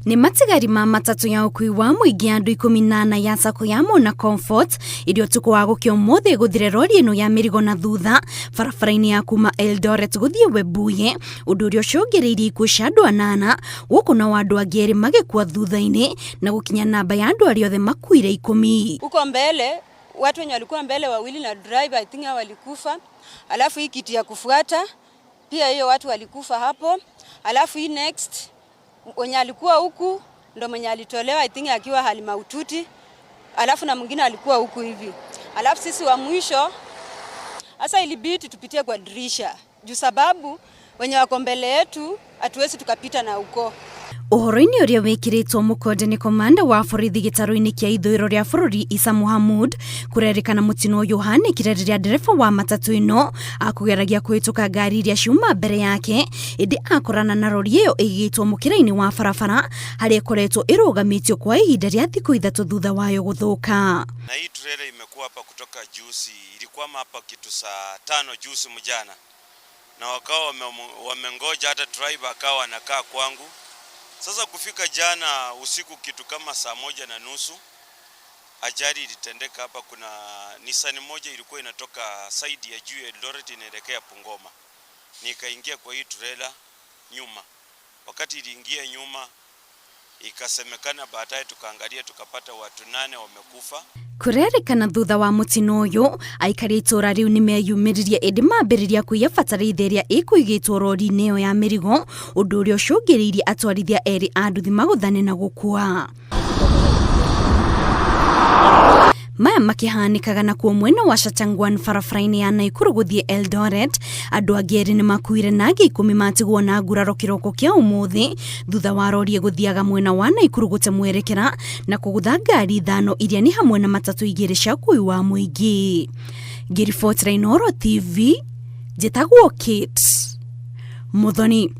Nĩ matigari ma matatũ ya ũkui wa mũingĩ ya andũ 14 ya sacco ya Mona Comfort ĩrĩa ũtukũ wa gũkĩa ũmũthĩ ĩgũthire rori ĩno ya mĩrigo na thutha barabara-inĩ ya kuma Eldoret gũthiĩ Webuye, ũndũ ũrĩa ũcũngĩrĩirie ikuũ cia andũ anana gũkũ nao andũ angĩ erĩ magĩkua thutha-inĩ na gũkinya namba ya andũ arĩa othe makuire 10. Huko mbele watu wenye walikuwa mbele wawili na driver, I think hao walikufa, alafu hii kiti ya kufuata pia hiyo watu walikufa hapo, alafu hii next wenye alikuwa huku ndo mwenye alitolewa, I think akiwa hali mahututi, alafu na mwingine alikuwa huku hivi, alafu sisi wa mwisho sasa ilibidi tupitie kwa dirisha juu sababu wenye wako mbele yetu hatuwezi tukapita na huko. Ũhoro-inĩ ũrĩa wĩkĩrĩtwo mũkonde nĩ komanda wa borithi gĩtarũ-inĩ kĩa ithũĩro rĩa bũrũri Isa Muhamud, kũrerĩkana mũtino ũyũ ũhanĩkire rĩrĩa ndereba wa matatũ ĩno akũgeragia kũhĩtũka ngari iria ciuma mbere yake, ĩndĩ akorana na rori ĩyo ĩigĩtwo mũkĩra-inĩ wa barabara harĩa ĩkoretwo ĩrũgamĩtio kwa ihinda rĩa thikũ ithatũ thutha wayo gũthũka. Na hii trailer imekuwa hapa kutoka juzi, ilikwama hapa kitu saa 5 juzi mjana, na wakawa wamengoja hata driver akawa anakaa kwangu. Sasa kufika jana usiku kitu kama saa 1:30 ajali ilitendeka hapa. Kuna Nissan moja ilikuwa inatoka side ya juu ya Eldoret inaelekea Bungoma, nikaingia kwa hii trailer nyuma. Wakati iliingia nyuma ikasemekana baadaye tukaangalia tukapata watu 8 wamekufa. Kũrerĩkana thutha wa mũtino ũyũ aikari itũra rĩu nĩmeyumĩririe ĩndĩ mambĩrĩria kũiya bataraitha ĩrĩa ĩkũigĩtwo rori-inĩ ĩyo ya mĩrigo, ũndũ ũrĩa ũcũngĩrĩirie atwarithia erĩ a nduthi magũthane na gũkua. Maya makĩhanĩkaga nakuo mwena wa Shachangwan barabara-inĩ ya Naikuru gũthiĩ Eldoret, andũ angĩ erĩ nĩmakuire na angĩ 10 matigwo na nguraro kĩroko kĩa ũmũthĩ thutha wa rori ĩgũthiaga mwena wa Naikuru gũte mwerekera na kũgũtha ngari 5 iria nĩ hamwe na matatũ 2 cia ũkui wa mũingĩ. Ngĩribotera Inooro TV, njĩtagwo Kate Muthoni.